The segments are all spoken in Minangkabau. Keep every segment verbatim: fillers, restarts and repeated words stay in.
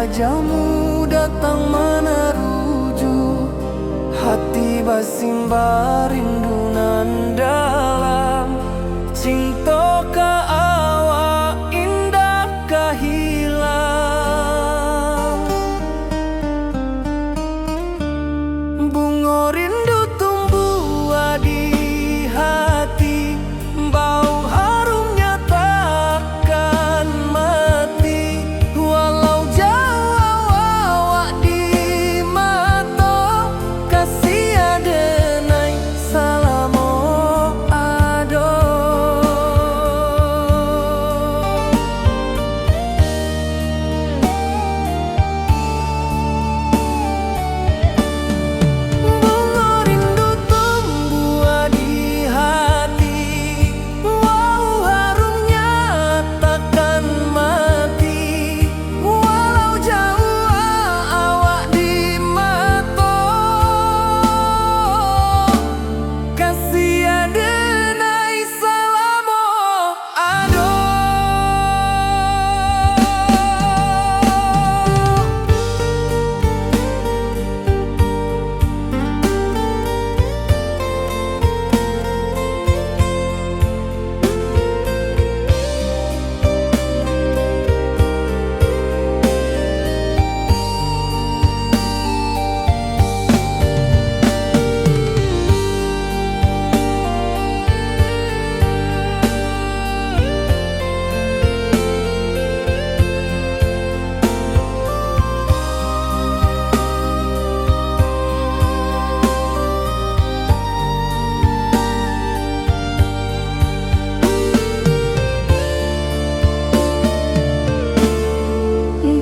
Jamu datang manaruju, hati basimba rindu nan dalam. Cinto ka awak indak ka hilang. Bungo rindu tumbuah di hati, bau harumnya takkan mati. Walau jauah awak di mato, kasih adenai salamo ado. Bungo rindu tumbuah di hati, bau harumnya takkan mati. Walau jauah awak di mato, kasih adenai salamo ado.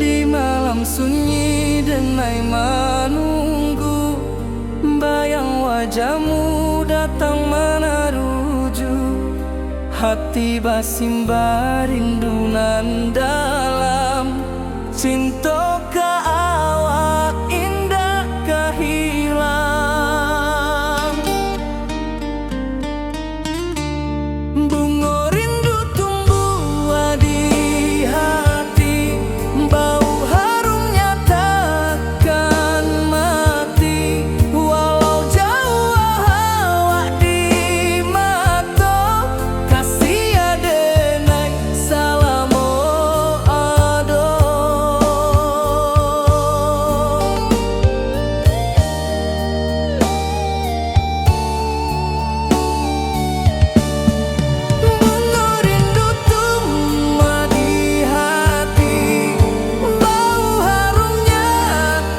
Di malam sunyi denai manunggu, bayang wajahmu datang manaruju. Hati basimba rindu nan dalam, cinto ka awak indak ka hilang. Bungo rindu tumbuah di hati, bau harumnya takkan mati. Walau jauah awak di mato, kasih adenai salamo ado. Bungo rindu tumbuah di hati, bau harumnya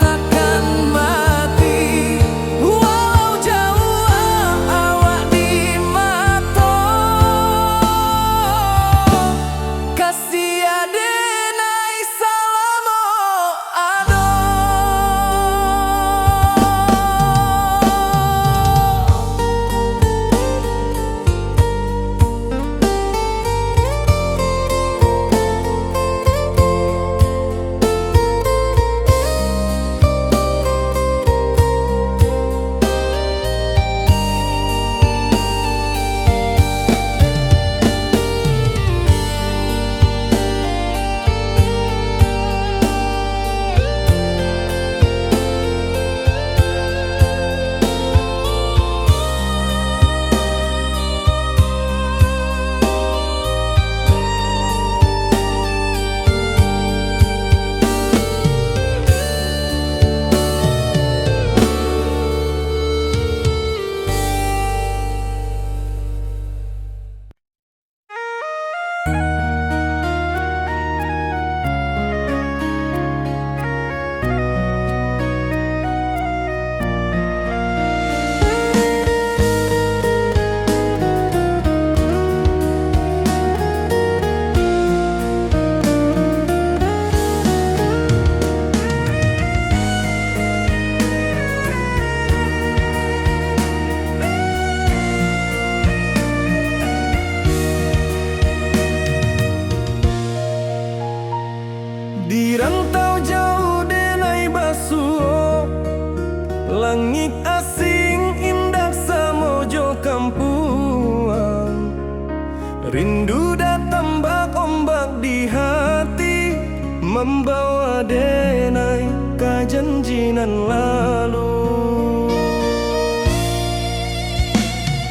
takkan mati. Walau jauah awak di mato, kasih adenai salamo ado. Di rantau jauah denai basuo, langik asing indak samo jo kampuang. Rindu datang bak ombak di hati, Mambawa denai ka janji nan lalu.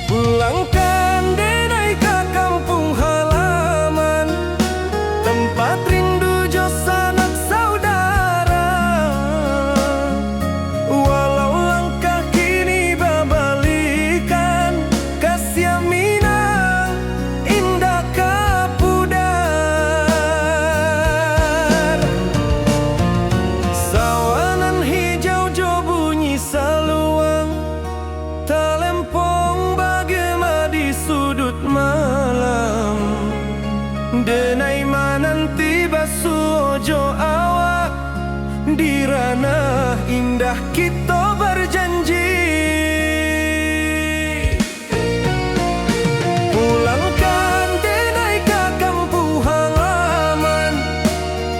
Pulangkan denai ka kampuang halaman, tempat rindu jo sanak saudara. Walau langkah kini babalikan, kasiah Minang indak ka pudar. Sawah nan hijau jo bunyi saluang, talempong bagema di suduik malam. Denai mananti basuo jo awak, di ranah indah kito bajanji. Pulangkan denai ka kampuang halaman,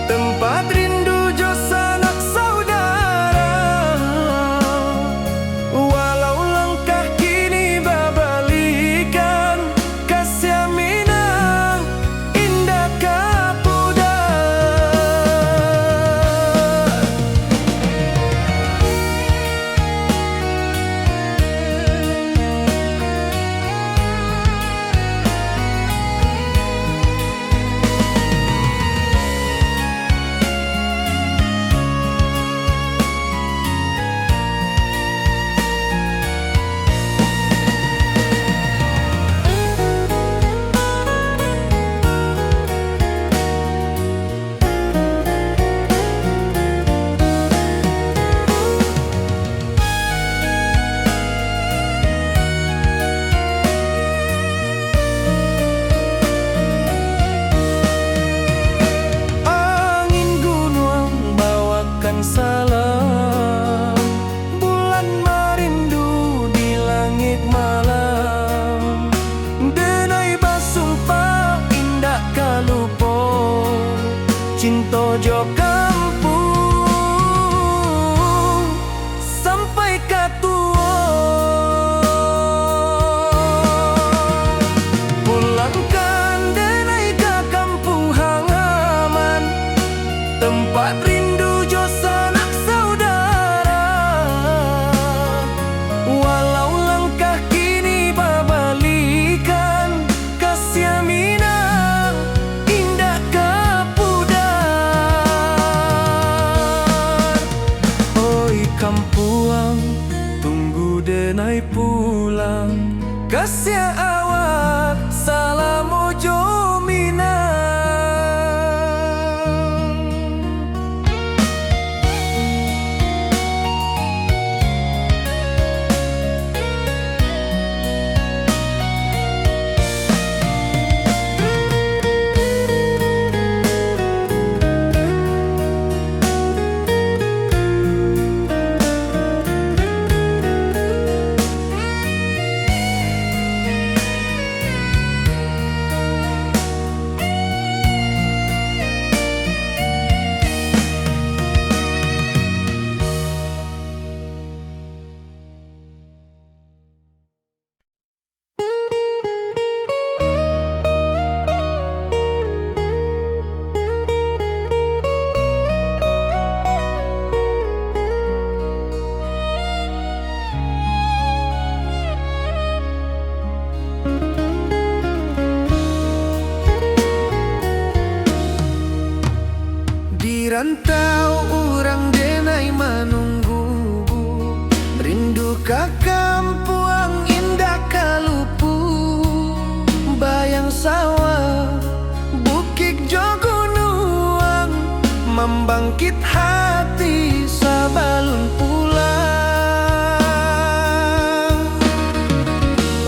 tempat rindu jo sanak saudara. Walau langkah kini babalikan, kasiah Minang indak ka pudar. Angin gunuang bawakan salam, bulan marindu di langik malam. Denai basumpah indak ka lupo, cinto jo kampuang sampai ka tuo. Pulangkan denai ka kampuang halaman, tempat rindu jo sanak saudara. Walau langkah kini babalikan, kasiah Minang indak ka pudar. Oi kampuang, tunggu denai pulang, kasiah awak salamo jo Minang. Di rantau urang denai manunggu, rindu ka kampuang indak ka lupu. Bayang sawah, bukik jo gunuang, mambangkit hati sabalun pulang.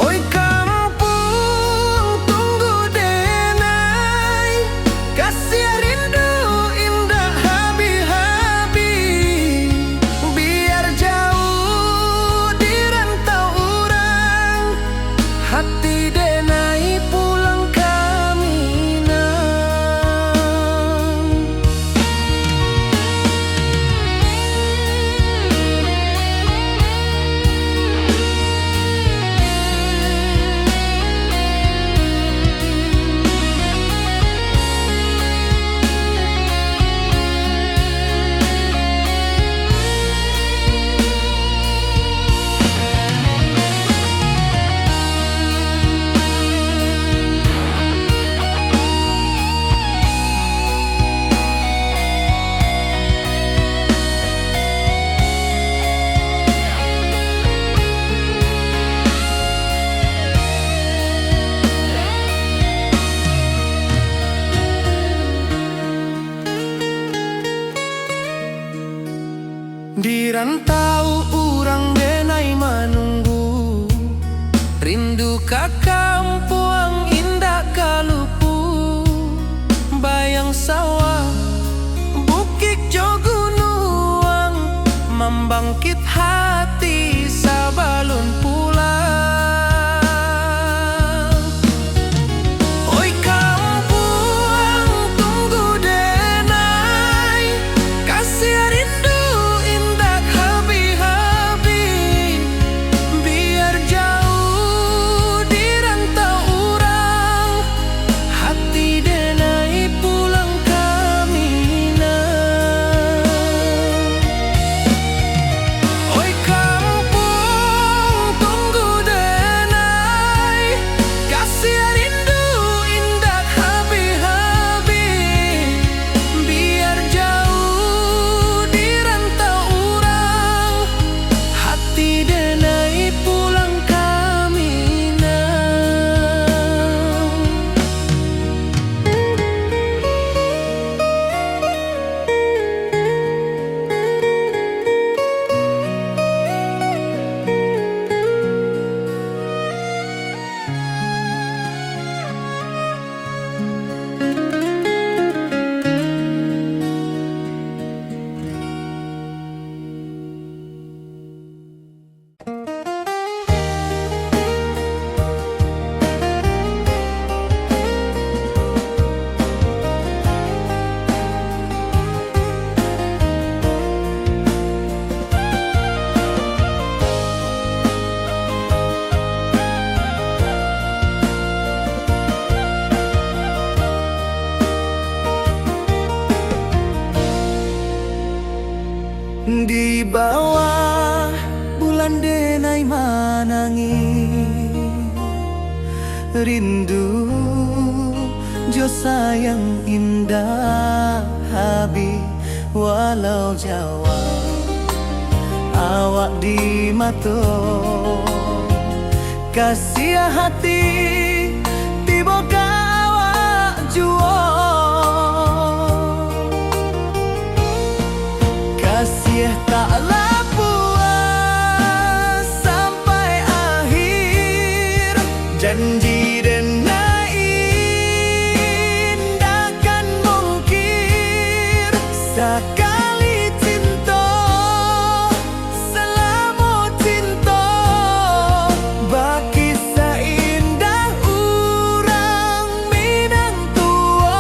Oi kampuang, tunggu denai, kasiah rindu indak habih-habih. Biar jauah di rantau urang, hati denai pulang ka Minang. Di rantau urang denai manunggu, rindu ka kampuang indak ka lupu. Bayang sawah, bukik jo gunuang, mambangkit hati sabalun pulang. Oi kampuang, tunggu denai, kasiah rindu indak habih-habih. Biar jauah di rantau urang, hati denai pulang ka Minang. Oi kampuang, tunggu denai, kasiah rindu indak habih-habih. Biar jauah di rantau urang, hati denai pulang ka Minang. Di bawah bulan denai manangih, rindu jo sayang indak habih, walau jauah awak di mato. Kasiah hati tibo ka awak juo. Kasiah taklah puas sampai akhir. Janji denai indak kan mungkir. Sakali cinto, salamo cinto, bakisah indah urang Minang tuo.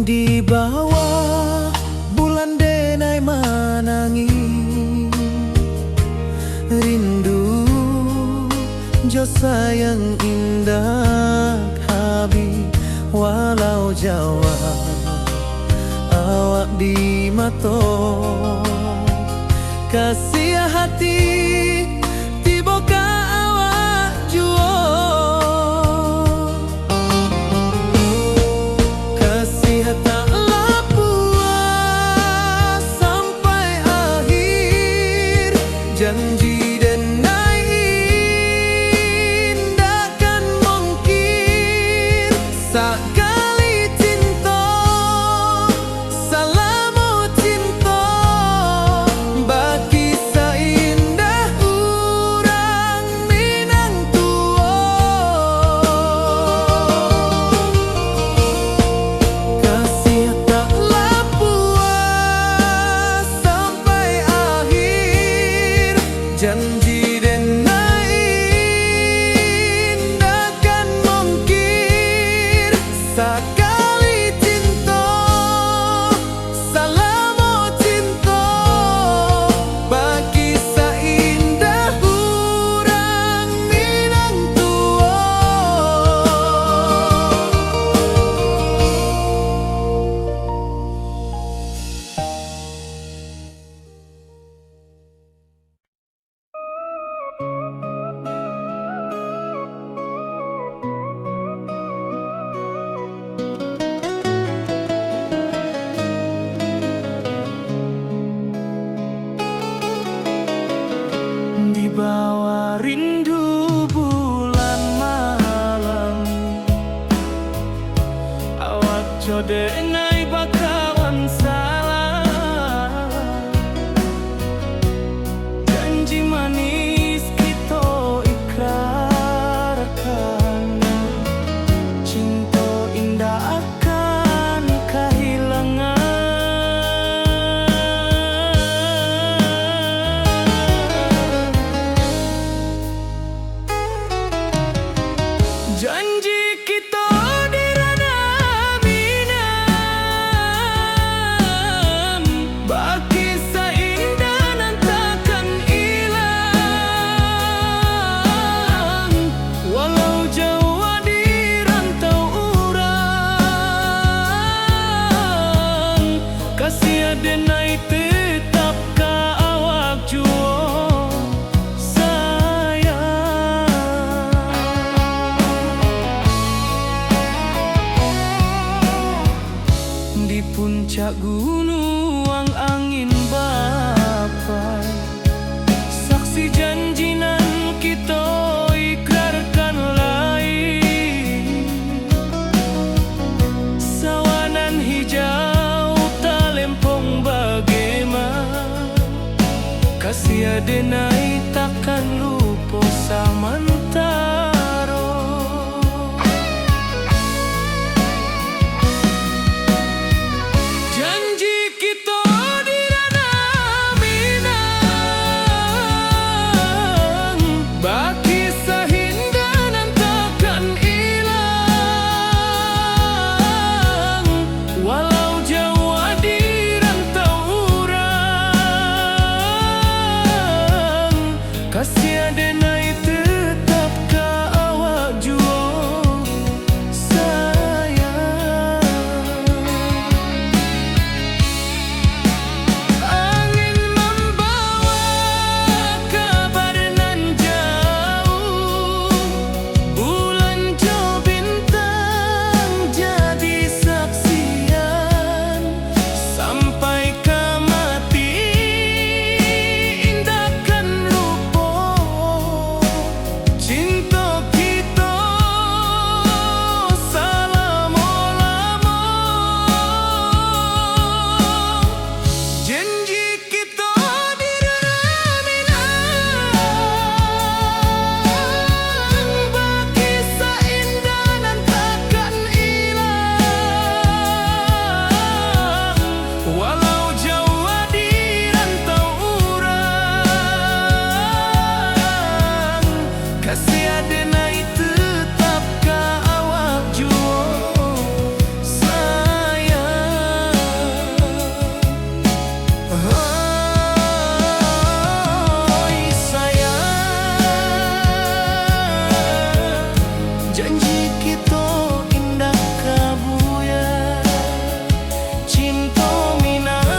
Di bawah bulan denai manangih, rindu jo sayang indak habih, walau jauah awak di mato. Kasiah hati tibo ka awak juo. Kasiah taklah puas sampai akhir. Janji denai indak kan mungkir. Sakali cinto, salamo cinto, bakisah indah Codek nai bakawan salah, janji manis kito ikrarkan, cinto indak akan kahilangan. Janji kito di Ranah Minang, bakisah indah nan takkan ilang, walau jauah di rantau urang, kasih aden ai tetap ka awak juo. Sayang. Di puncak gunuang angin bapai, saksi janji nan kito ikrarkan lai. Sawah nan hijau talempong bagema, kasih aden ai takkan lupo samantaro. Janji kito di Ranah Minang, bakisah indah nan takkan ilang, walau jauah di rantau urang, kasih aden ai tetap ka awak juo, sayang. Angin mambawa kabar nan jauah, bulan jo bintang jadi saksian. Sampai ka mati indak kan lupo cinto kito salamo-lamo. Janji kito di Ranah Minang, bakisah indah nan takkan ilang, walau jauah di rantau urang, kasih aden ai tetap ka awak juo, sayang. Oi sayang, janji kito indak ka buyar, cinto Minang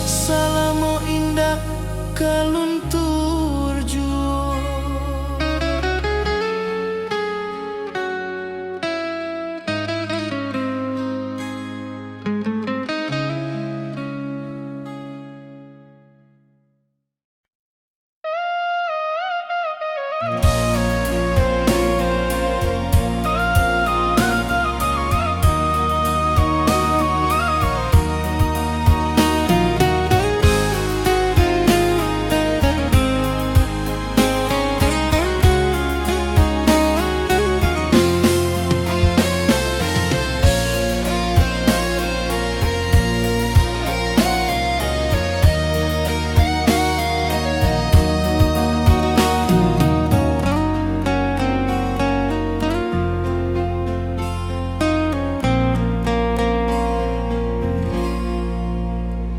salamo indak ka luntur juo.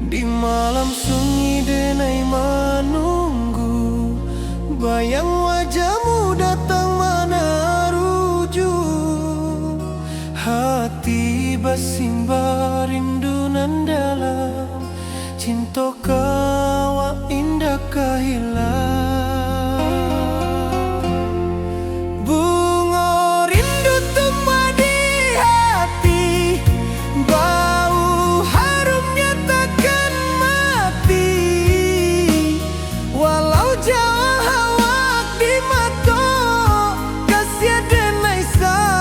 Di malam sunyi denai manunggu, bayang wajahmu datang manaruju. Hati basimba rindu nan dalam, cinto ka awak indak ka hilang. Bungo rindu tumbuah di hati, bau harumnya takkan mati. Walau jauah awak di mato, kasih denai sa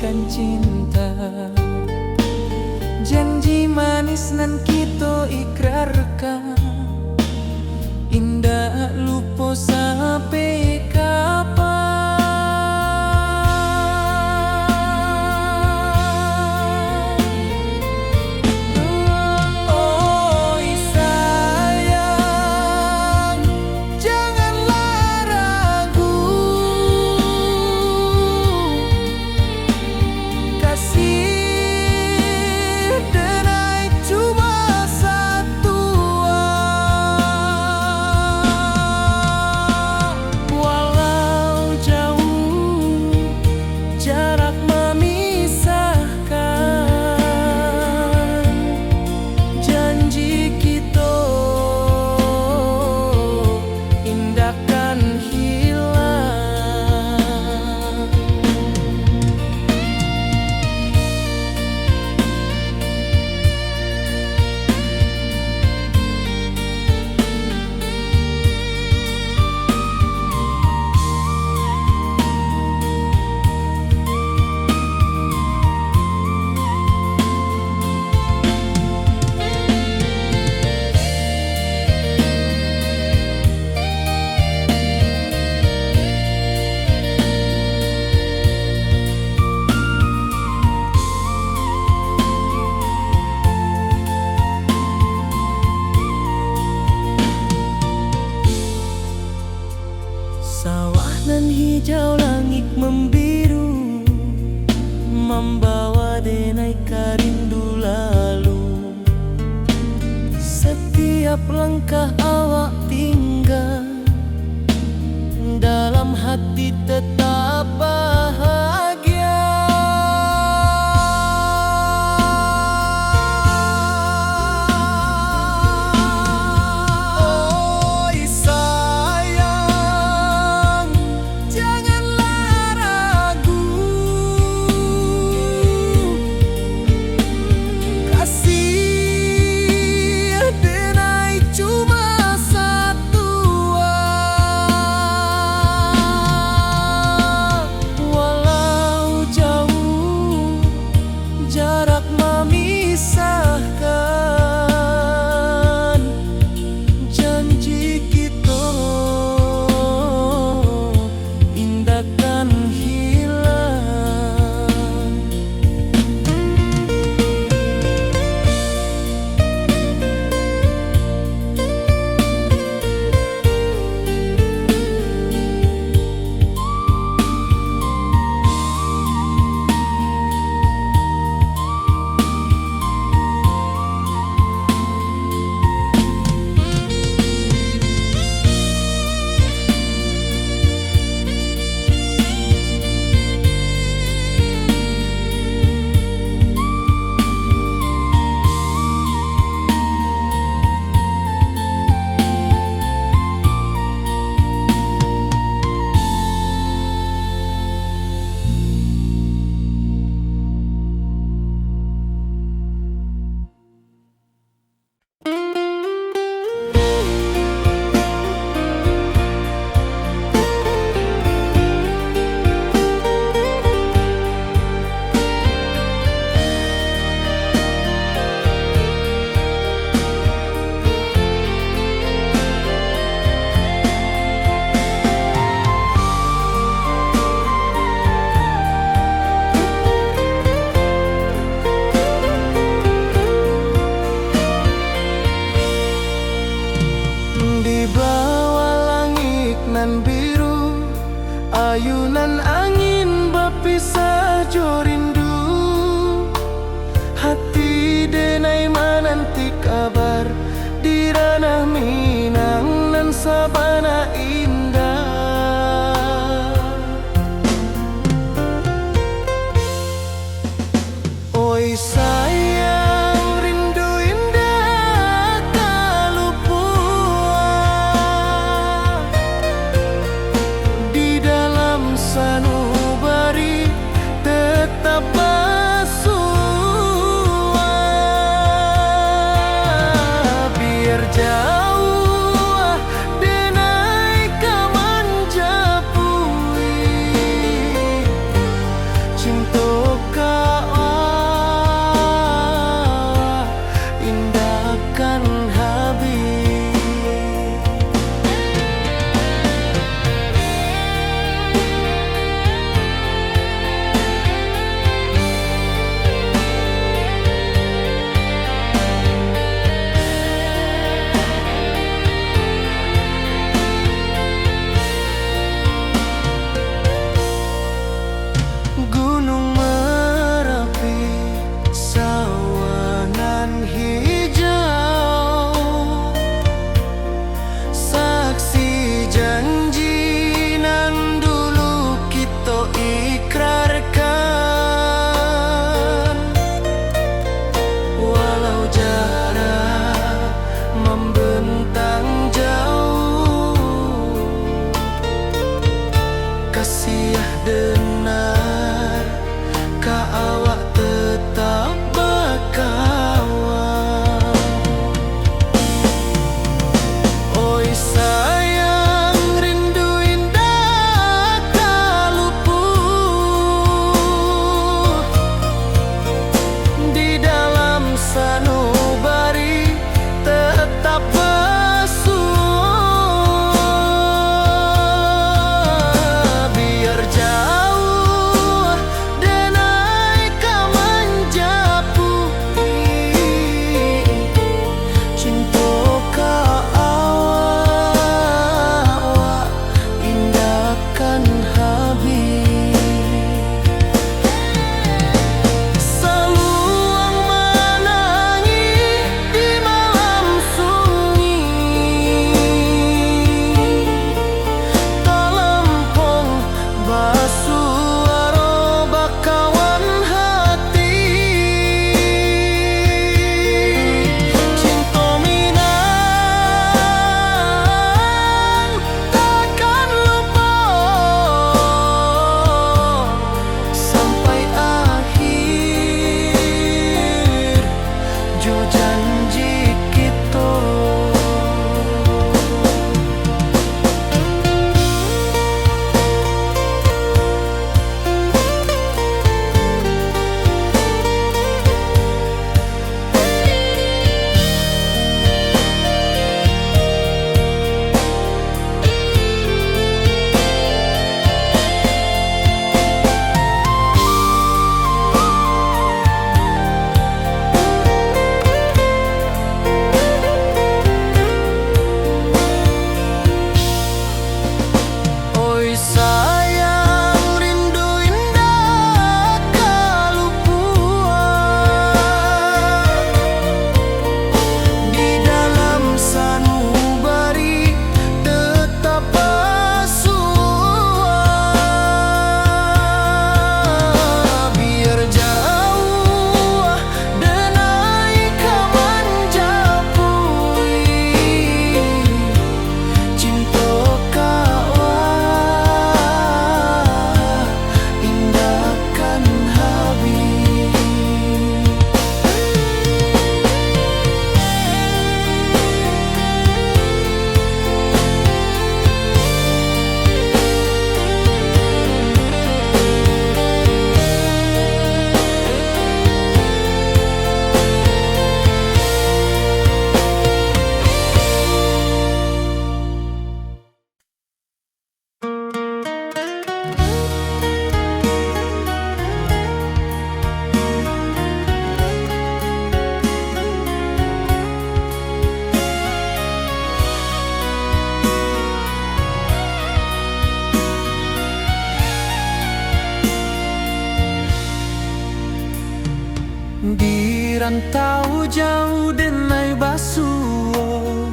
Kan cinta, janji manis nan kito ikrarkan, indak lupo sampai kapan. Oi sayang, janganlah ragu. Kasih denai cuma satu, walau jauh jarak memisahkan, janji kito indak kan hilang. Sawah nan hijau, langik mambiru, mambawa denai ka rindu lalu. Satiap langkah awak tingga, dalam hati tetap bahagia. Oi sayang, janganlah ragu. Kasih denai cuma satu, walau jauh jarak memisahkan, janji kito indak kan hilang. Di bawah langik nan biru, ayunan angin bapisah jo rindu. Hati denai mananti kabar di ranah Minang nan sabana indah. Oi sayang, rindu indak talupuak. Di dalam sanu Denai ka awak tetap bakawan. Oi sayang, rindu indak ka lupuah. Di dalam sanubari tetap basuo, biar jauah denai ka manjapui. Cinto ka awak indak kan habih. Saluang manangih di malam sunyi, talempong basuaro bakawan hati. Cinto Minang takkan lupo sampai akhir jo janji kito. Oi sayang, rindu indak ka lupuah. Di dalam sanubari tetap basuo, biar jauah denai ka manjapui. Cinto ka awak indak kan habih. Di rantau jauah denai basuo,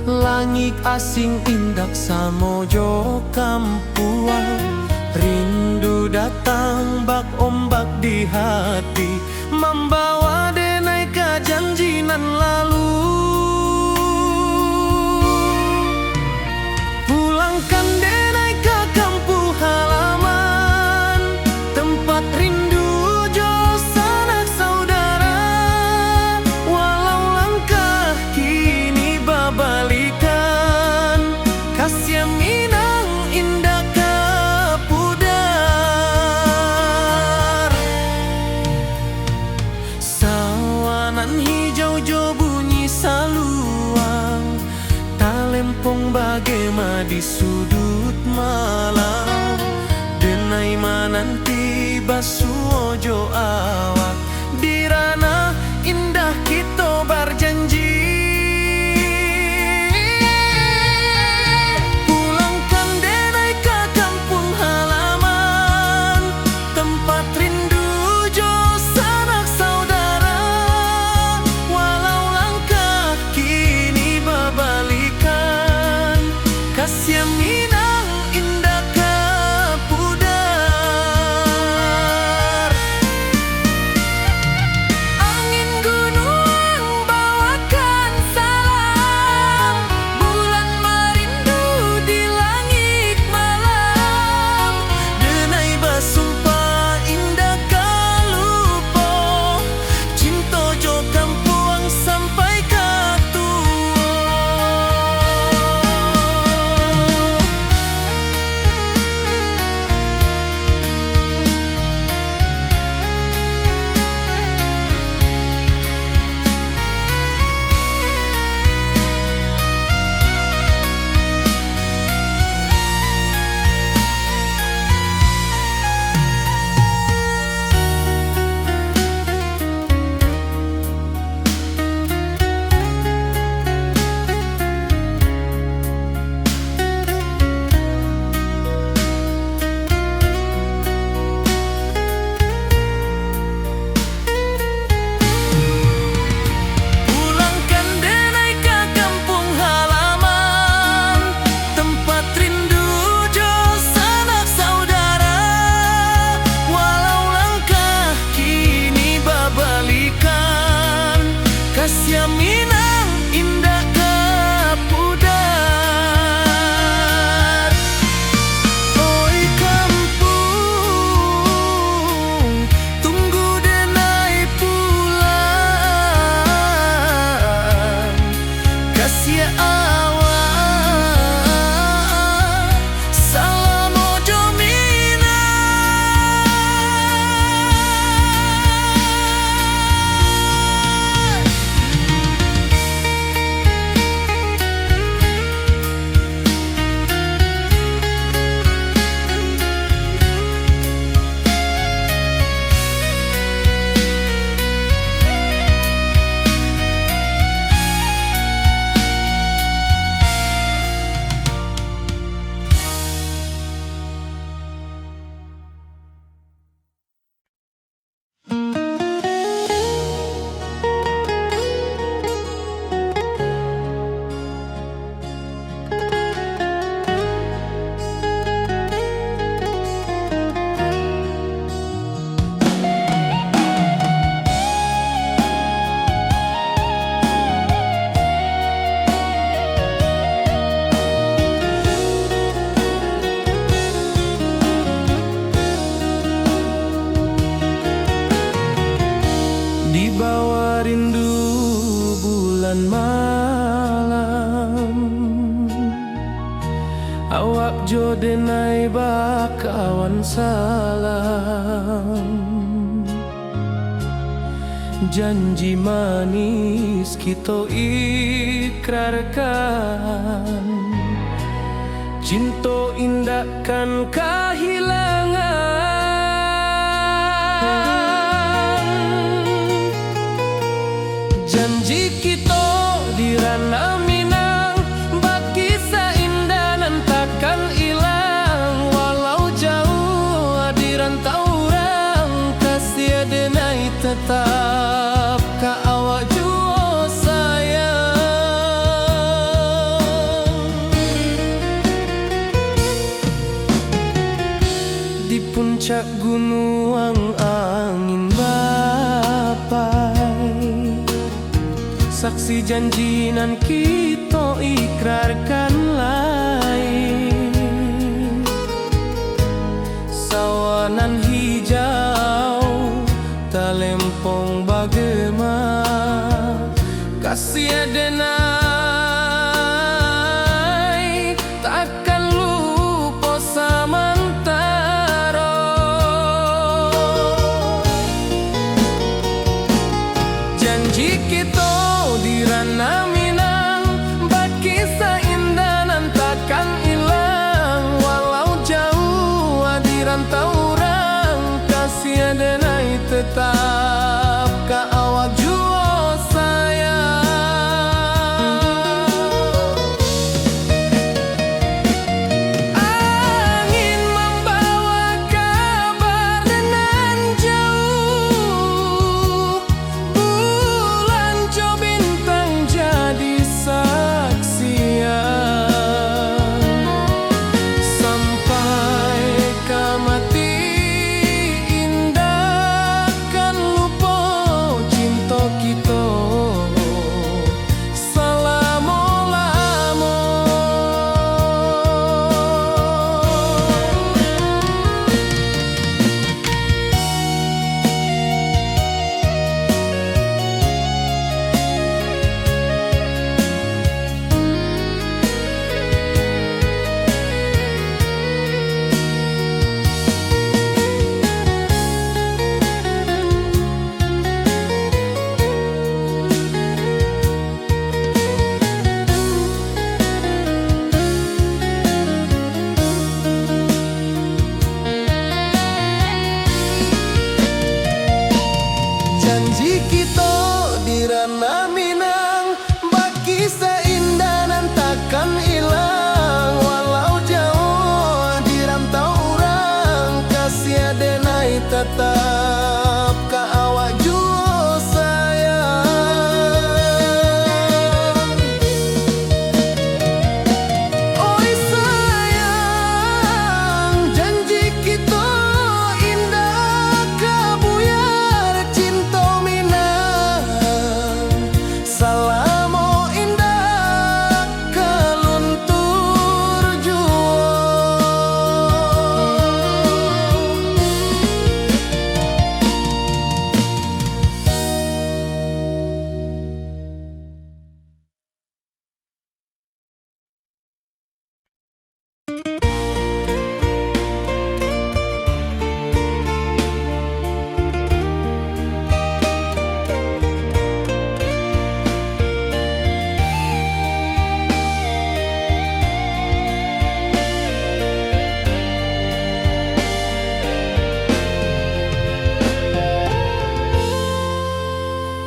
langik asing indak samo jo kampuang. Rindu datang bak ombak di hati, mambawa denai ka janji nan lalu. Pulangkan denai ka kampuang halaman, tempat rindu jo sanak saudara. Walau langkah kini babalikan, kasiah Minang indak ka pudar. Sawanan hijau jo bunyi saluang, talempong bagema di suduik malam. Denai mananti basuo jo awak, di ranah indah kito barjanji. Pulangkan denai ka kampuang halaman, tempat rindu jo sanak saudara. Walau langkah kini babalikan, kasiah Minang indak ka pudar. bakawan salam. Janji manis kito ikrarkan, cinto indak kan kahilangan. Janji kito di Ranah Minang, bakisah indah nan takkan ilang. Walau jauah di rantau urang, kasih denai tetap ka awak juo sayang. Di puncak gunuang angin bapai, saksi janji nan kito ikrarkan lai. Sawah nan hijau talempong bagema, kasih denai takkan lupo samantaro. Janji kito di Ranah Minang, bakisah indah nan takkan ilang. Walau jauah di rantau urang, kasih denai tetap ka awak juo sayang. Angin mambawa kabar nan jauah, bulan jo bintang jadi saksian. Sampai ka mati indak kan lupo cinto kito salamo-lamo. Janji kito di Ranah Minang, bakisah indah nan takkan ilang. Walau jauah di rantau urang, kasih denai tatap ka awak juo sayang. Oi sayang, janji kito indak ka buyar, cinto Minang salamo indak ka luntur juo.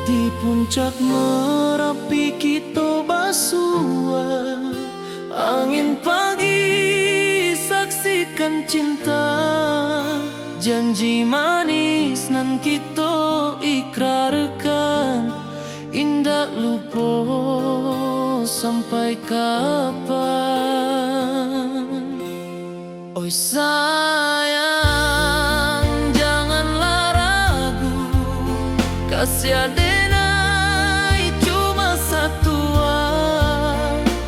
Di puncak Marapi kito basua, angin pagi saksikan cinta, janji manis nan kito ikrarkan, indak lupo sampai kapan. Oi sayang, janganlah ragu, kasih denai cuma satua.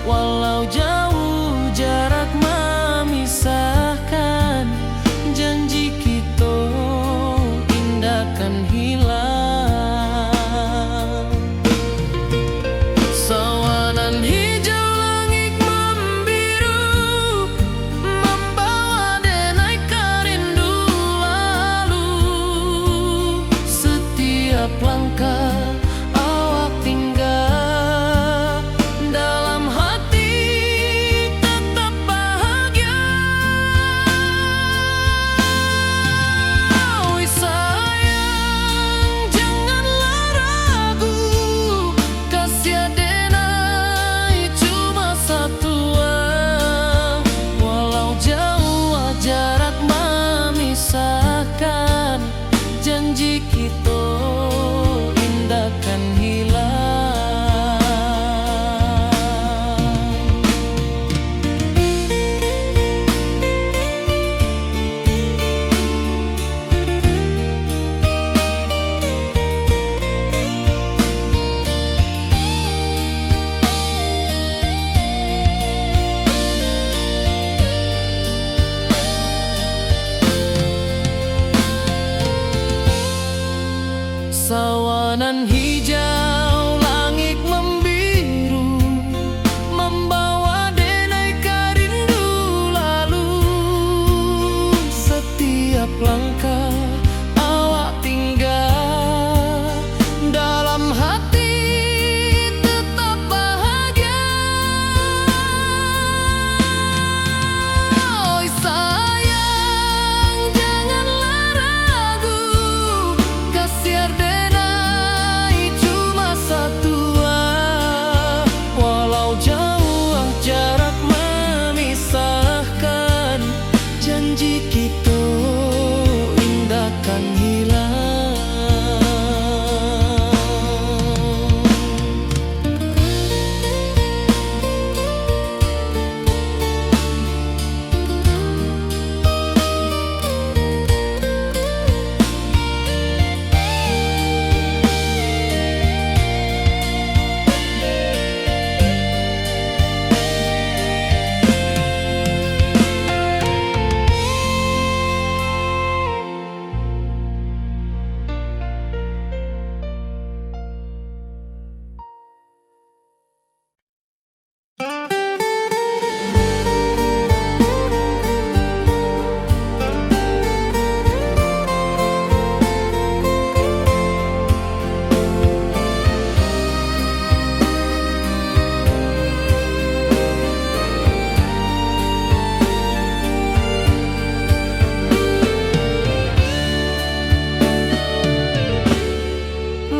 Walau jauah jarak mamisahkan, janji kito indak kan hilang. Sawanan hijau langik mambiru, mambawa Hijau langik mambiru, mambawa denai ka rindu lalu. Satiap langkah awak tingga, dalam hati tetap bahagia. Oi sayang, janganlah ragu, kasiar denai cuma satua. Walau jauah jarak memisahkan, janji kito indak kan hilang.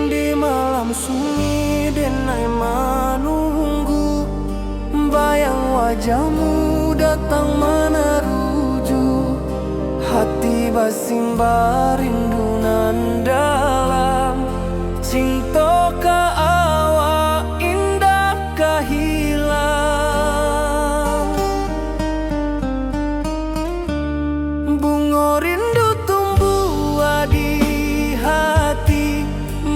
Di malam sunyi denai manunggu, bayang wajahmu datang manaruju. Hati basimba rindu nan dalam, cinto ka awak indak ka hilang. Bungo rindu tumbuah di hati,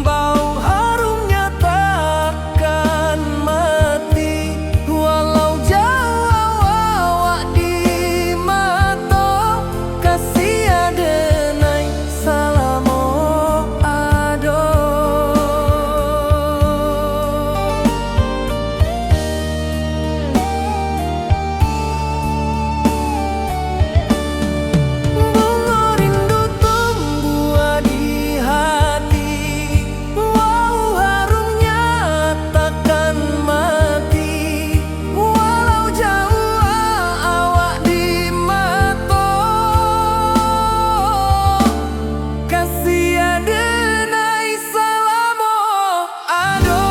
bau harumnya takkan mati. Walau jauah awak di mato, kasiah denai salamo ado. Bungo rindu tumbuah di hati, bau harumnya takkan mati. Walau jauah awak di mato, kasiah denai salamo ado.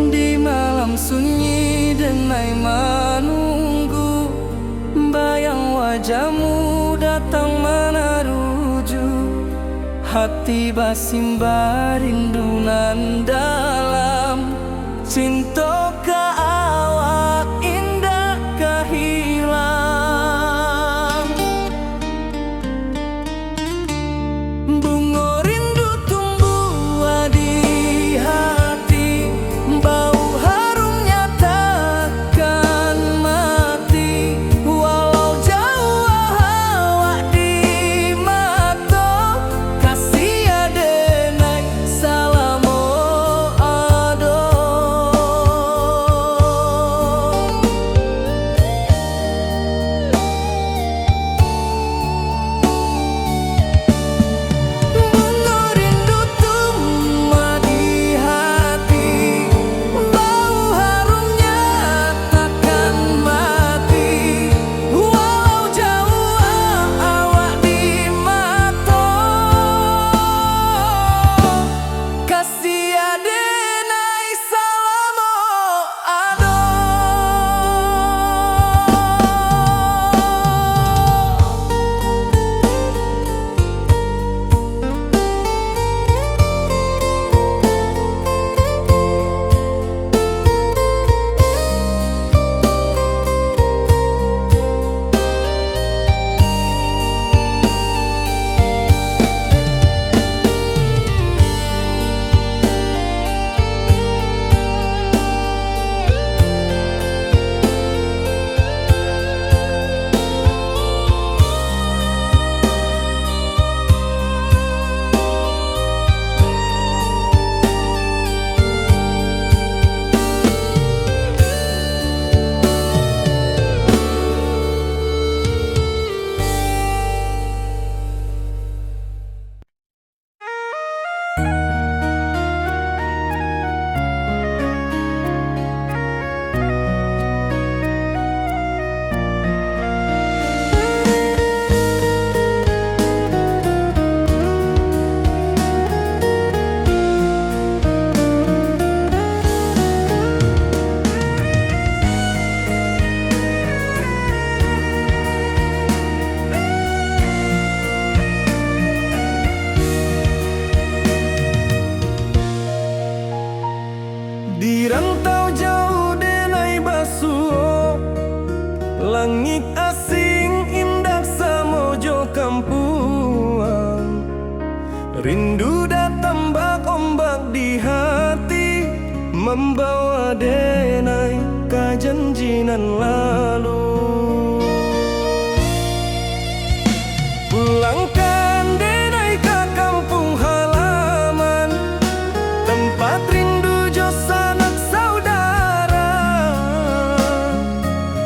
Di malam sunyi denai manunggu, bayang wajahmu datang manaruju. Hati basimba rindu nan dalam, cinto ka awak indak ka hilang. Bungo rindu tumbuah di hati, bau harumnya takkan mati. Walau jauah awak di mato, kasiah denai salamo ado. Mambawa denai ka janji nan lalu. Pulangkan denai ka kampuang halaman, tempat rindu jo sanak saudara.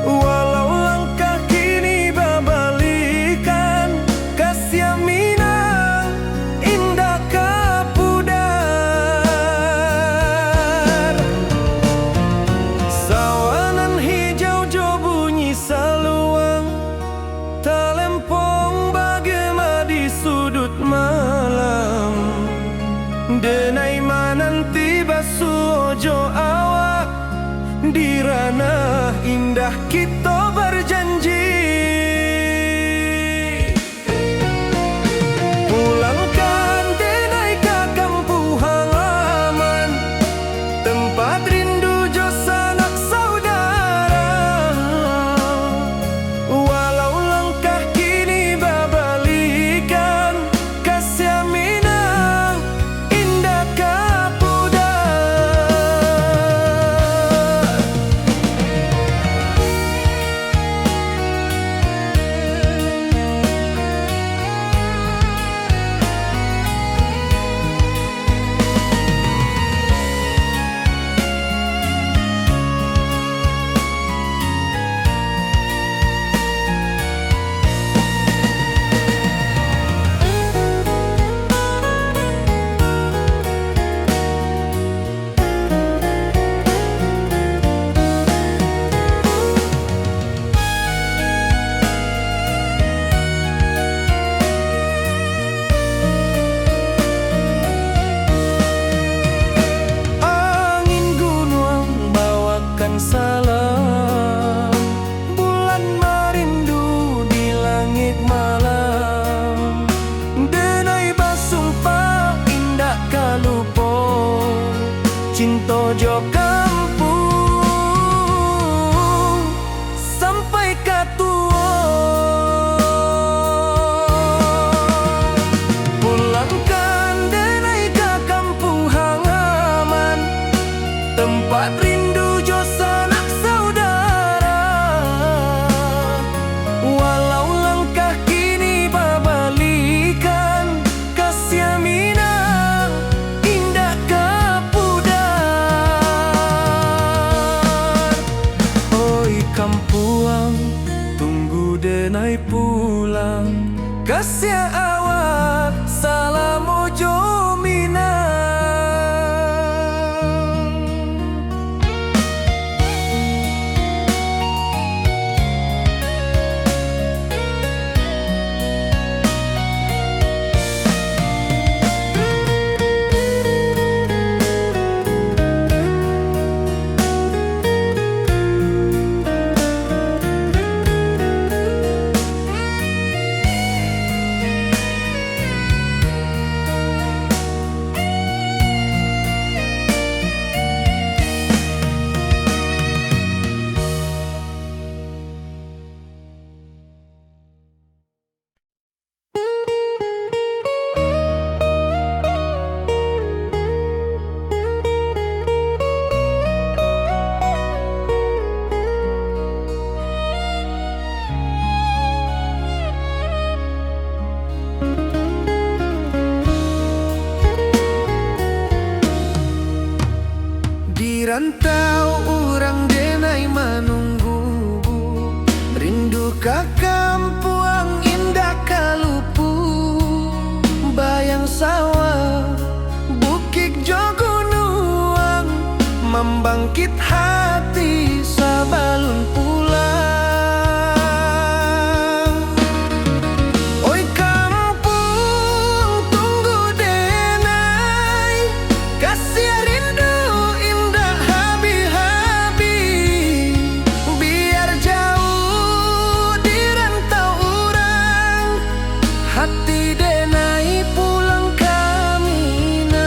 Walau langkah kini babalikan, kasiah Minang indak ka pudar. Sawah nan hijau jo bunyi saluang, talempong bagema di sudut malam. Denai mananti basuo jo awak, di ranah indah kito barjanji. Pulangkan denai ka kampuang halaman, tempat rindu jo sanak saudara. Walau langkah kini babalikan, kasiah Minang indak ka pudar. Angin gunuang bawakan salam, bulan marindu di langik malam. Denai basumpah indak ka lupo, cinto jo kampuang sampai ka tuo. Pulangkan denai ka kampuang halaman, tempat rindu jo sanak saudara. Walau langkah kini babalikan, kasiah Minang indak ka pudar. Oi kampuang, tunggu denai pulang, kasiah awak salamo jo Minang. Di rantau urang denai manunggu, rindu ka kampuang indak ka lupu. Bayang sawah, bukik jo gunuang, mambangkit hati sabalun pulang. Oi kampuang, tunggu denai, kasiah rindu indak habih-habih. Biar jauah di rantau urang, hati denai pulang ka Minang.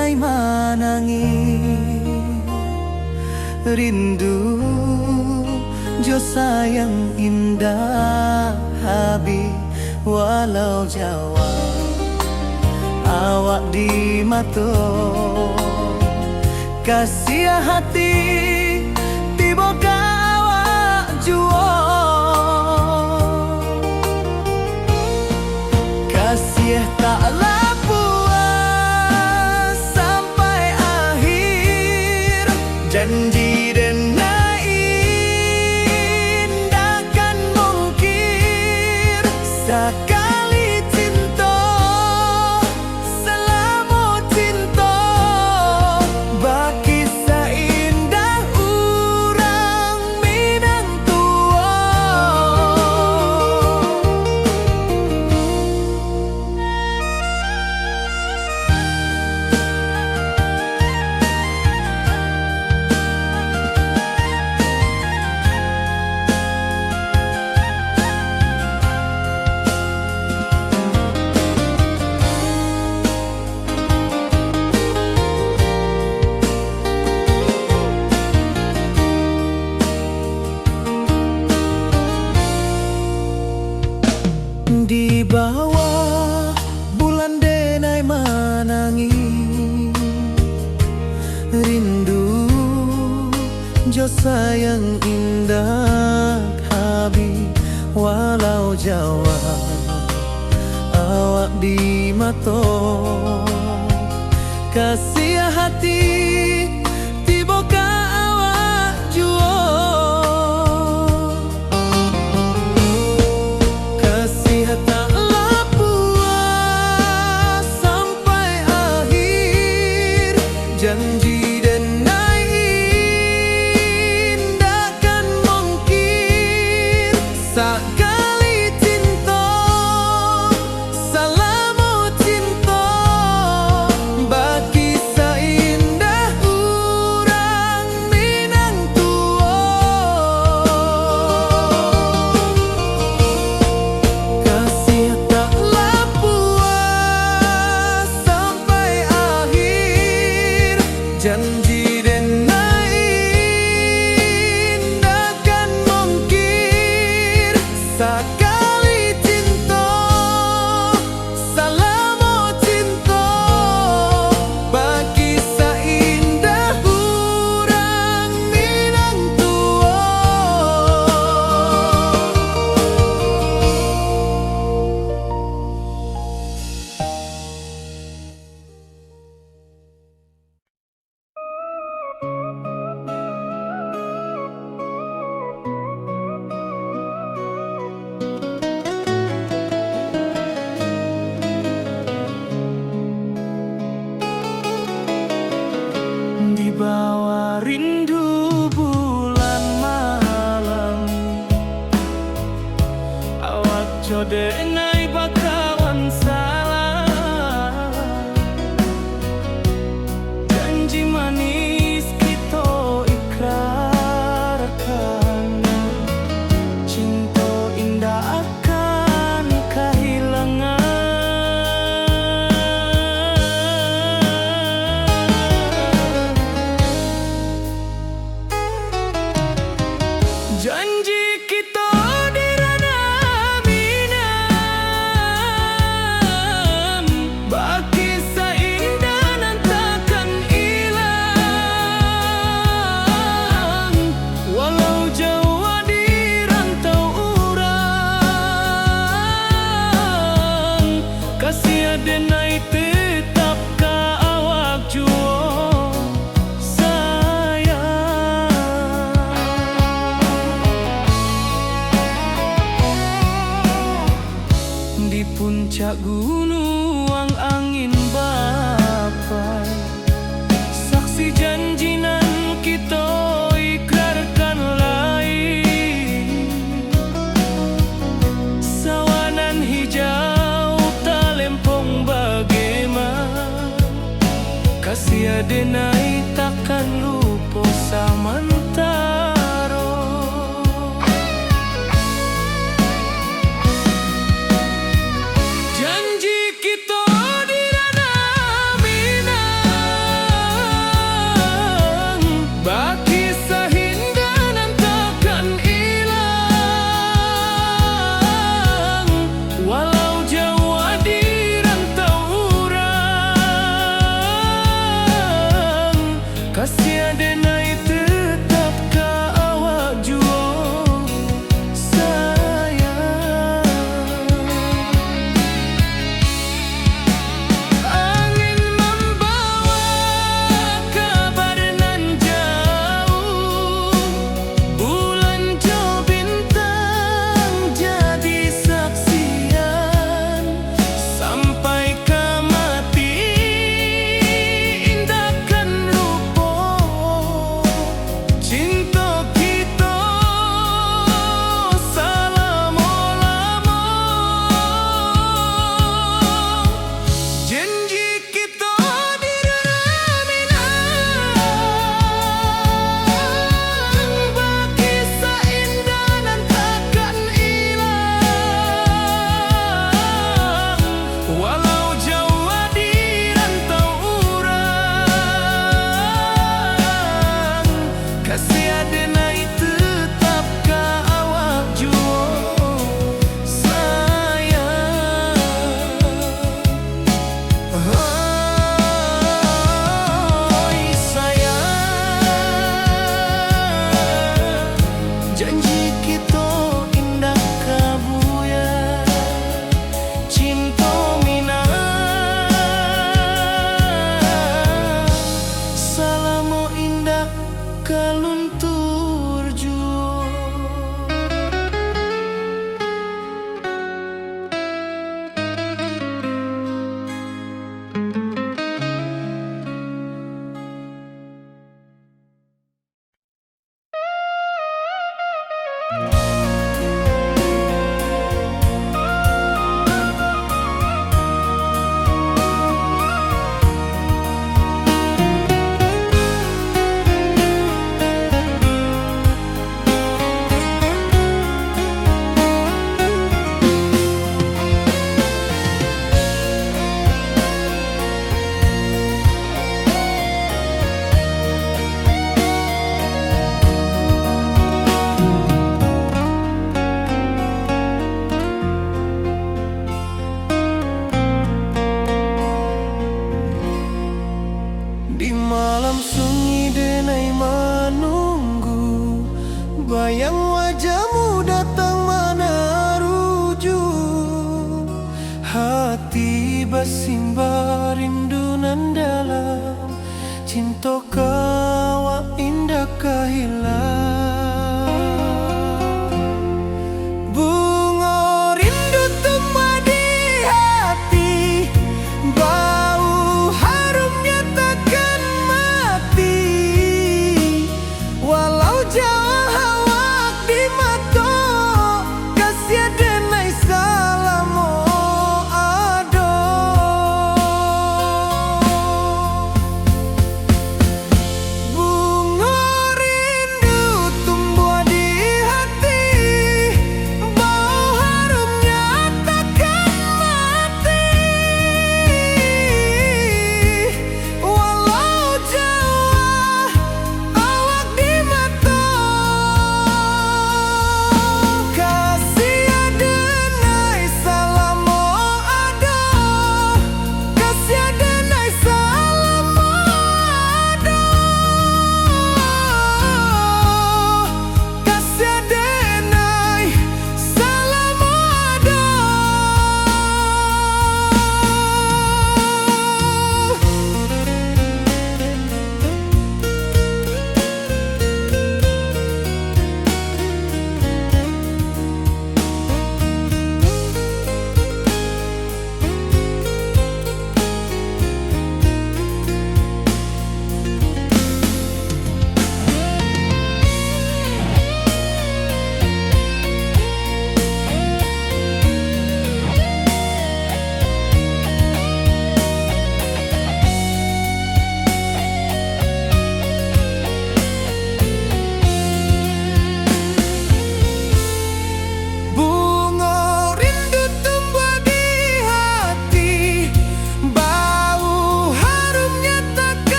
Ai manangih, rindu jo sayang indak habih, walau jauah awak di mato. Kasiah hati tibo ka awak juo. Kasiah tak lah puas sampai akhir. Janji denai indak kan mungkir. Sakali cinto, salamo cinto, bakisah indah urang Minang tuo. Di bawah bulan denai manangih, rindu jo sayang indak habih, walau jauah awak di mato. Kasiah hati tibo ka awak juo. Kasiah tak lah puas sampai akhir. Janji denai indak kan mungkir. Sakali cinto, salamo cinto, bakisah indah urang Minang tuo. Kasiah tak lah puas sampai akhir. Janji denai indak kan mungkir. Sakali cinto, salamo cinto, bakisah indah urang Minang tuo. Di bawah rindu bulan malam, awak jo denai bakawan salah. Janji manis kito ikrarkan, cinto indak akan kahilangan. Janji kito di ranah Minang, bakisah indah nan takkan ilang. Walau jauah di rantau urang, kasiah denai tetap ka awak juo, sayang. Di puncak gunuang angin bapai, saksi janji nan kito ikrarkan lai. Sawah nan hijau talempong bagema, kasiah denai takkan lupo samantaro. Janji kito di ranah Minang, Kasiah denai tetap ka awak juo, sayang. Angin mambawa kabar nan jauah, bulan jo bintang jadi saksian. Sampai ka mati indak kan lupo, cinto kito salamo-lamo. Janji kito di dunia Minang, bakisah indah nan takkan ilang. Walau jauah di rantau urang, kasiah denai tetap ka awak juo, sayang. Oi, sayang, janji kito indak ka buyar. Cinto Minang salamo indak ka luntur juo. Di malam sunyi denai manunggu, bayang wajahmu datang manaruju. Hati basimba rindu nan dalam, cinto ka awak indak ka hilang. Bungo rindu tumbuah di hati, bau harumnya takkan mati. Walau jauah awak di mato, kasiah denai salamo ado.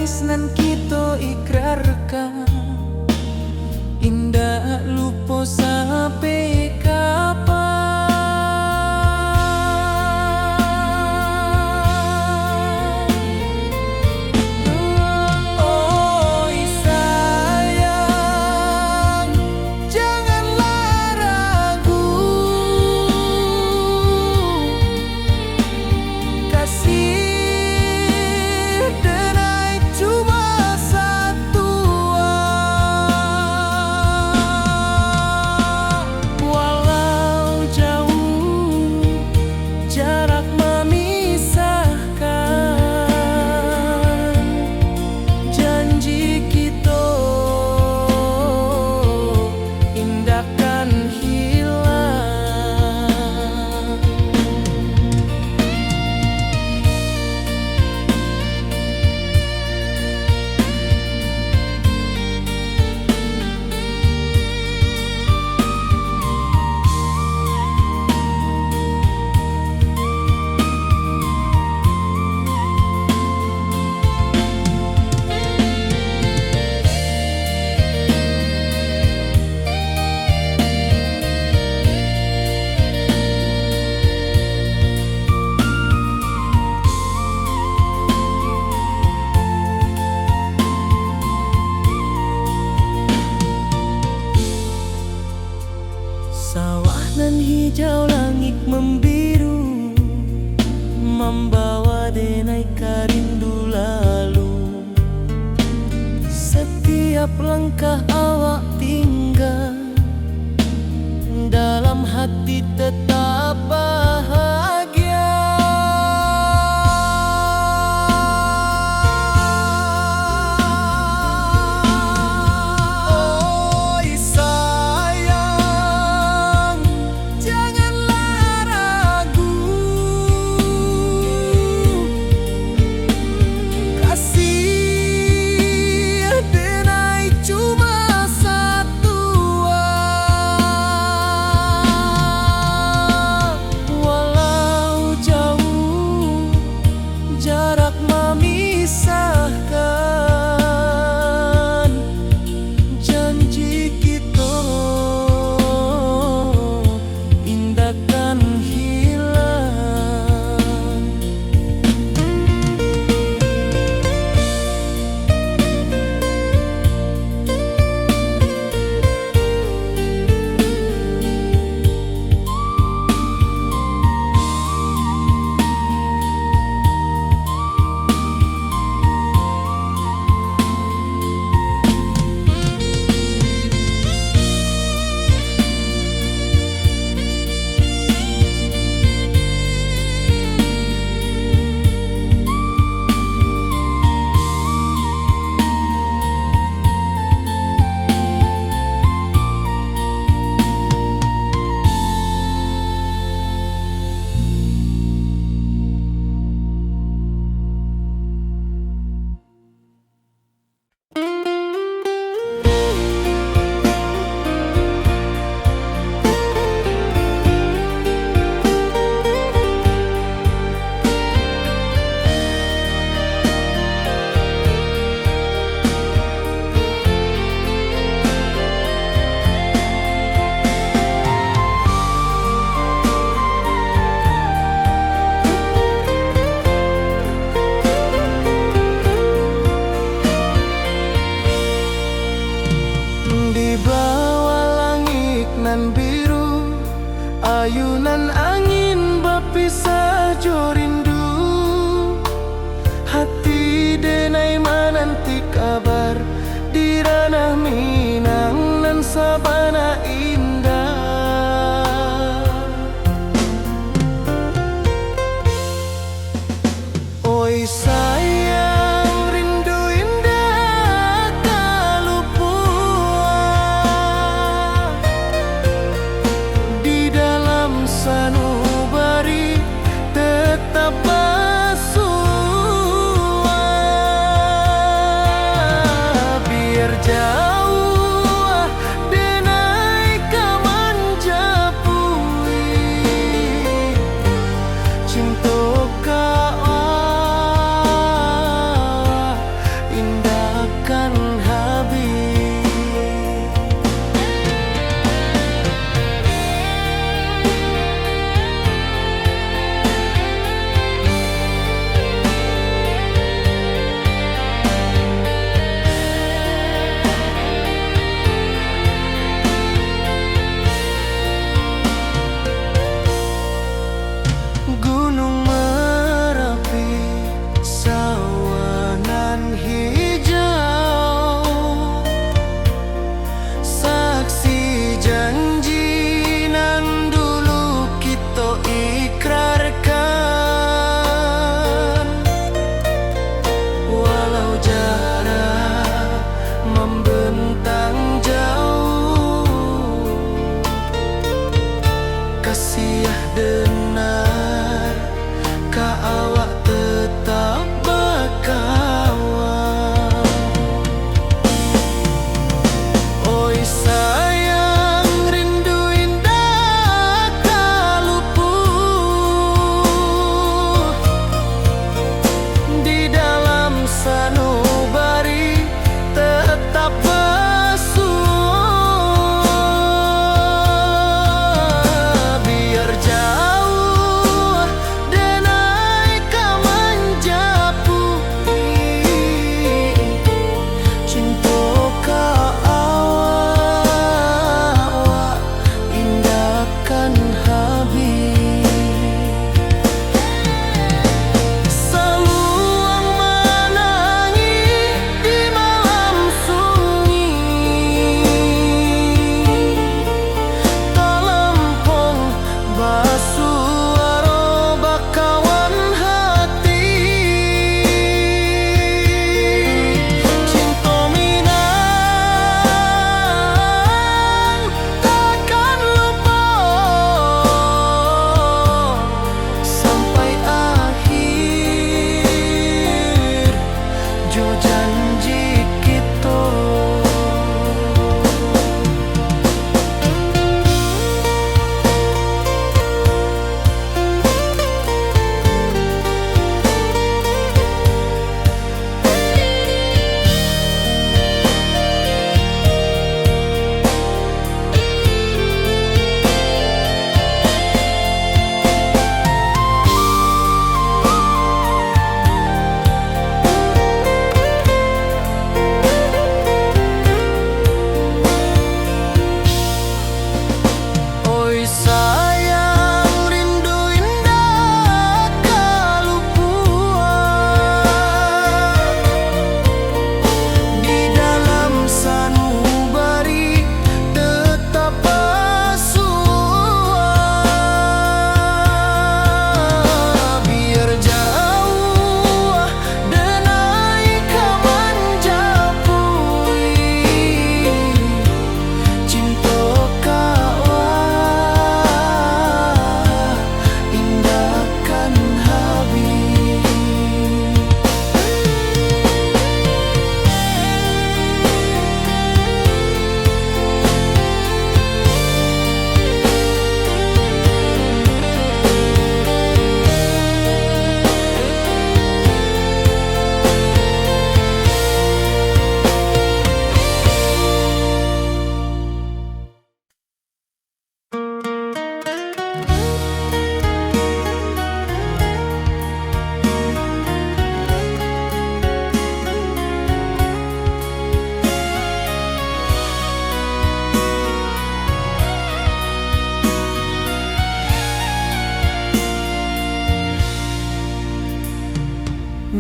Nan kito ikrarkan, indak lupo sampai kapan. Oi sayang, janganlah ragu. Kasih denai cuma satua. Walau jauh jarak mamisahkan, janji kito indak kan hilang. Sawah nan hijau, langik mambiru, mambawa denai ka rindu lalu. Satiap langkah awak tingga, dalam hati tetap bahagia. Oi sayang, janganlah ragu. Kasih denai cuma satua. Walau jauh jarak mamisahkan, janji kito indak kan hilang.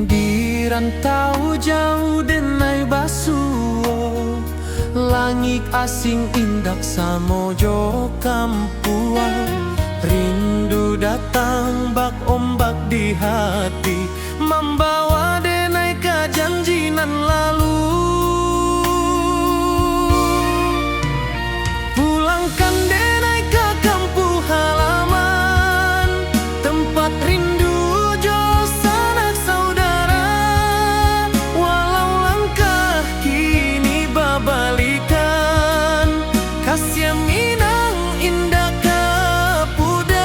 Di rantau jauah denai basuo, langik asing indak samo jo kampuang. Rindu datang bak ombak di hati, mambawa denai ka janji nan lalu. Pulangkan denai ka kampuang halaman, tempat rindu jo sanak saudara. Walau langkah kini babalikan, kasiah Minang indak ka pudar.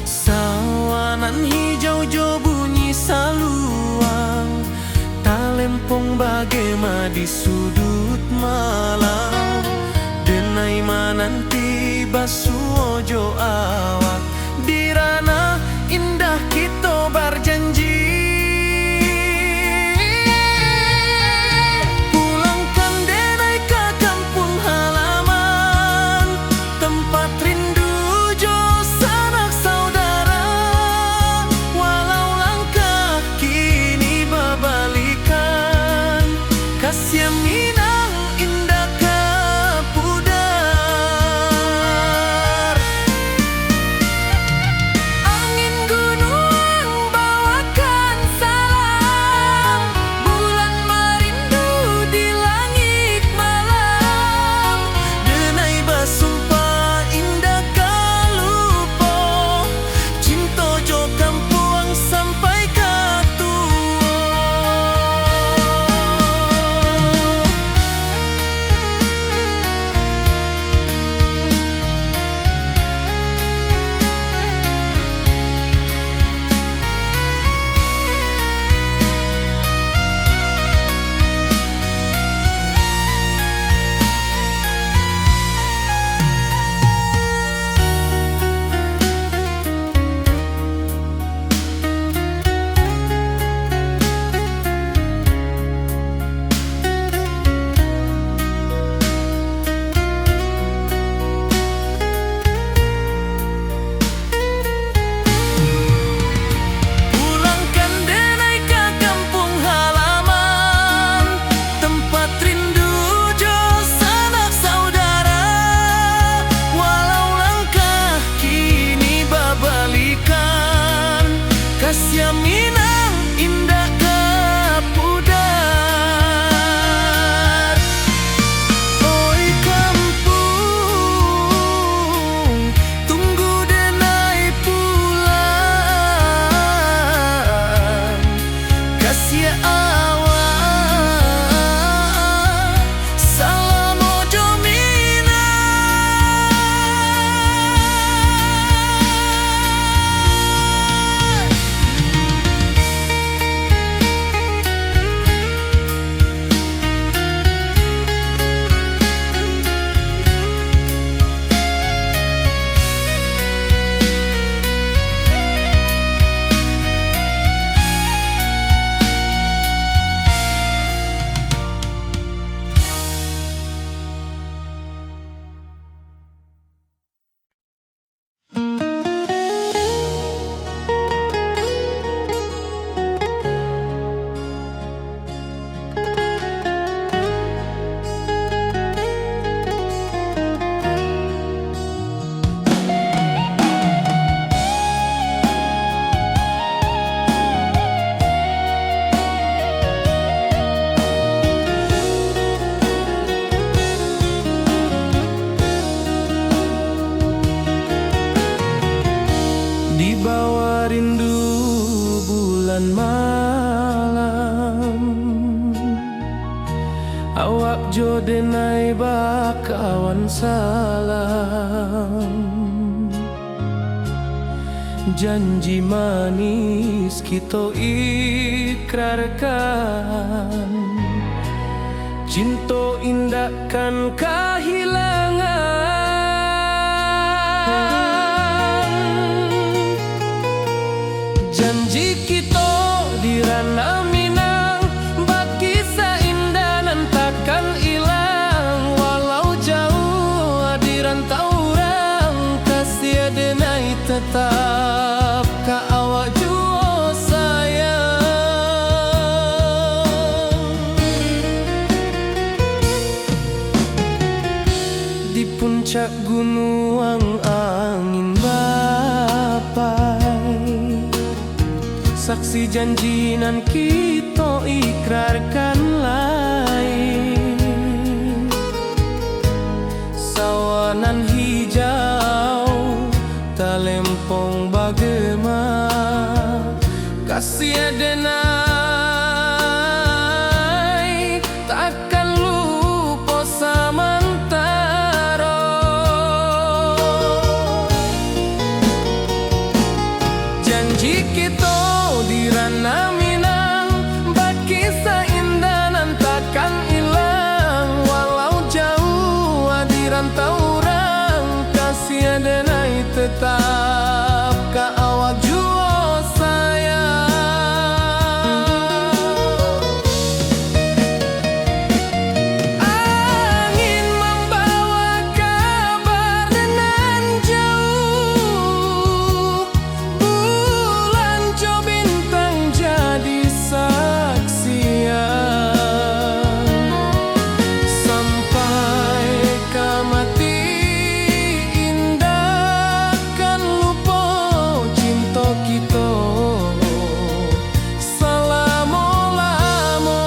Sawanan hijau jo bunyi saluang, talempong bagema di suduik malam. Denai mananti basuo jo awak, di ranah indah kito barjanji. Pulangkan denai ka kampuang halaman, tempat rindu jo sanak saudara. Walau langkah kini babalikan, kasiah Minang indak ka pudar. Angin gunuang bawakan salam, bulan marindu di langik malam. Denai basumpah indak ka lupo, cinto jo kampuang sampai ka tuo. Pulangkan denai ka kampuang halaman, tempat rindu jo sanak saudara. Walau langkah kini babalikan, kasiah Minang indak ka pudar. Oi kampuang, tunggu denai pulang. Kasiah awak salamo jo Minang. Di bawah rindu bulan malam, awak jo denai bakawan salam. Janji manis kito ikrarkan, cinto indak kan kahilangan. Janji kito di ranah Minang, bakisah indah nan takkan ilang. Walau jauah di rantau urang, kasiah denai tetap. Puncak gunuang angin bapai, saksi janji nan kito ikrarkan lai. Sawah nan hijau talempong bagema, kasih denai takkan lupo samantaro. Janji kito di Ranah Minang, bakisah indah nan takkan ilang. Walau jauah di rantau urang, kasih denai tetap ka awak juo sayang. Angin mambawa kabar nan jauah, bulan jo bintang jadi saksian. Sampai ka mati indak kan lupo cinto kito salamo-lamo.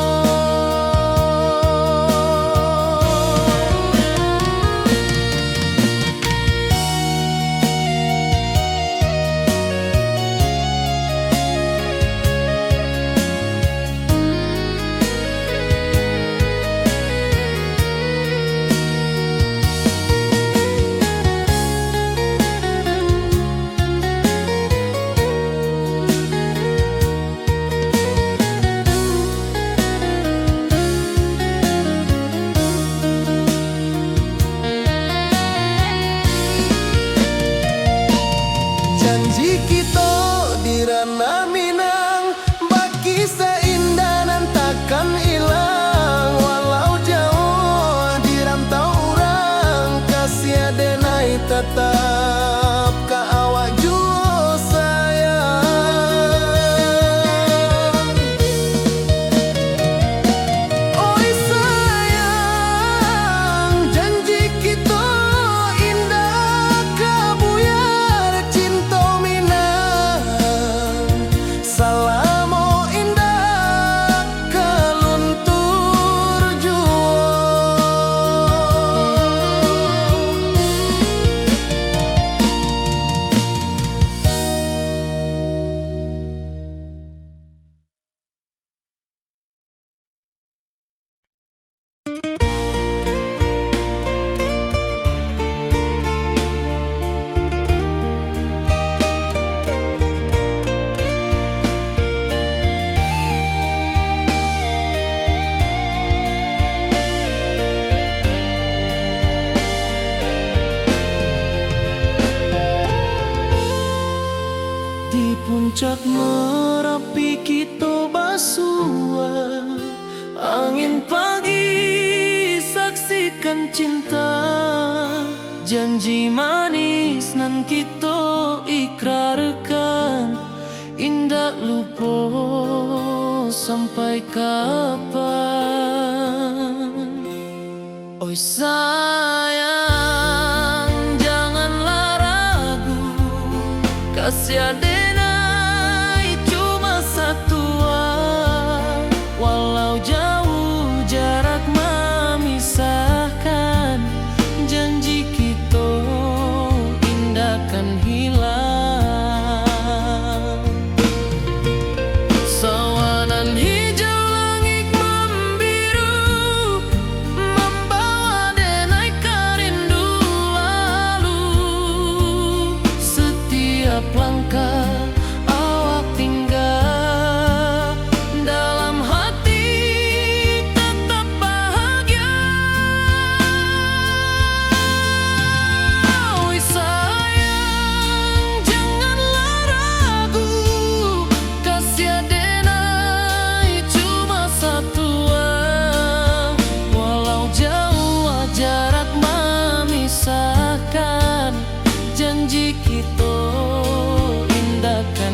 Janji kito di Ranah Minang, bakisah indah nan takkan ilang. Walau jauah di rantau urang, kasih denai tatap ka awak juo sayang. Oi sayang, janji kito indak ka buyar, cinto Minang salamo indak ka luntur juo. Di puncak Marapi kito basua, angin pagi saksikan cinta, janji manis nan kito ikrarkan, indak lupo sampai kapan. Oi sayang, janganlah ragu, kasih denai cuma satua. Walau jauah jarak mamisahkan, janji kito indak kan hilang. Sawanan hijau langik mambiru, mambawa denai ka rindu lalu. Satiap langkah awak tingga, dalam hati tatap bahagia. Oi sayang, janganlah ragu, kasih denai cuma satua. Walau jauah jarak mamisahkan, janji kito indak kan